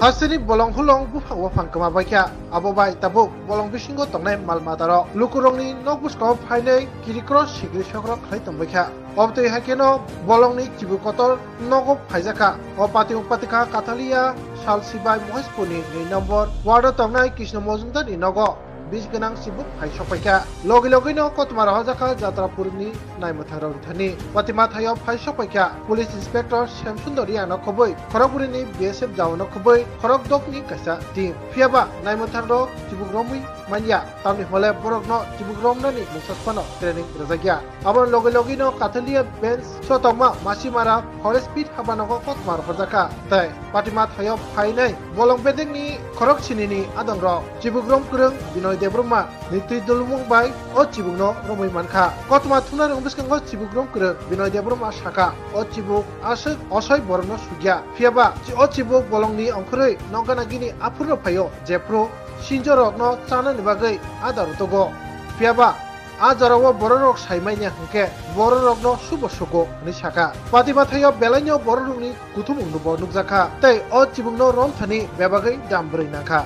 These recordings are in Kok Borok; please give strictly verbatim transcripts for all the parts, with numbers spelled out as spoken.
Hasteni bolong hulong buphang buphang kwma baikha. Abo bai tabuk bolong bisingo tongnai mal matarok lukurokni nok bwskango phainai kirikro sigri sokro khlai tongbaikha. Obotwi hai kheno bolongni chibuk kotor nogo phaijakha. O pati upatikha Kathalia Salsibai Mohespurni dui nombor ward-o tongnai Krishna Mojumdarni nogo bis gwnang chibuk phai sokpaikha. Logi logino kothoma rohorjakha Jatrapurni naimwthang rok rwthani. Patima thaio phai sokpaikha Police Inspector Semsundor Riangno khobwi khorokbwrwini B S F jawanno khobwi khorokdokni kaisa team. Phiyaba naimwthang rok chibuk romwi manya, tamni hole borokno chibuk romnani mungsa phano training rwjakya. Aboni logi logino Kathalia bench sotokma Masimara Forest Pit habanogo kothoma rohorjakha tei Patima thaio phainai bolong bedekni khorok sinini adongrok chibuk rom kwrwng Binoy Debbarma, nitwi dulumung bai o chibukno romwi mankha. Kothoma thumnai rwng bwskango chibuk rom kwrwng Binoy Debbarma sakha, o chibuk aswk osoi borokno sukya. Phiyaba chi-, o chibuk bolongni ongkhorwi nokgana gini aphurno phaio, jephru sinjorokno chanani bagwi adar rwtugo. Phiyaba a jorao bororok sai manya hwnkhe bororokno subo sugo hwnwi sakha. Patima thaio belaino bororokni kuthumungno bo nukjakha tei o chibukno romthani bebagwi dam bwrwi nangkha.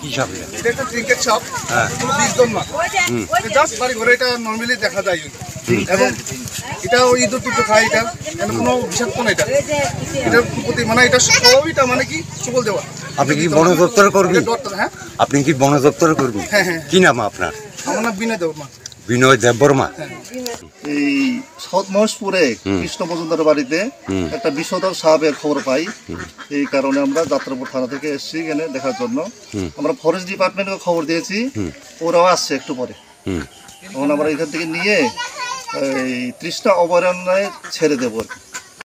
কি শপ এটা? এটা একটা ট্রিঙ্কেট শপ। হ্যাঁ। কোনো বিষ দন না। হুম। এটা জাস্ট বাড়ি ঘরে এটা নরমালি দেখা যায়। হুম। এবং এটা ওই ইঁদুর টিঁদুর খায় এটা। এটা কোনো বিষাক্ত না এটা। এটার প্রতি মানে এটা সবইটা মানে কি সুবল দেওয়া। আপনি কি বন দপ্তরের কর্মী? এটা ডক্টর, হ্যাঁ? আপনি কি বন দপ্তরের কর্মী? হ্যাঁ, হ্যাঁ। কি নাম আপনার? আমার নাম বিনয় দেববর্মা। বিনয় দেববর্মা। হ্যাঁ। এই সাউথ মহেশপুরে হুম। কৃষ্ণ মজুমদার বাড়িতে হুম। একটা বিষধর সাপের খবর পাই। হুম। এই কারণে আমরা যাত্রাপুর থানা থেকে এসেছি এখানে দেখার জন্য। হুম। আমরা ফরেস্ট ডিপার্টমেন্টকে খবর দিয়েছি, হুম। ওরাও আসছে একটু পরে। হুম। এখন আমরা এখান থেকে নিয়ে এই তৃষ্ণা অভয়ারণ্যে ছেড়ে দেবো আর কি।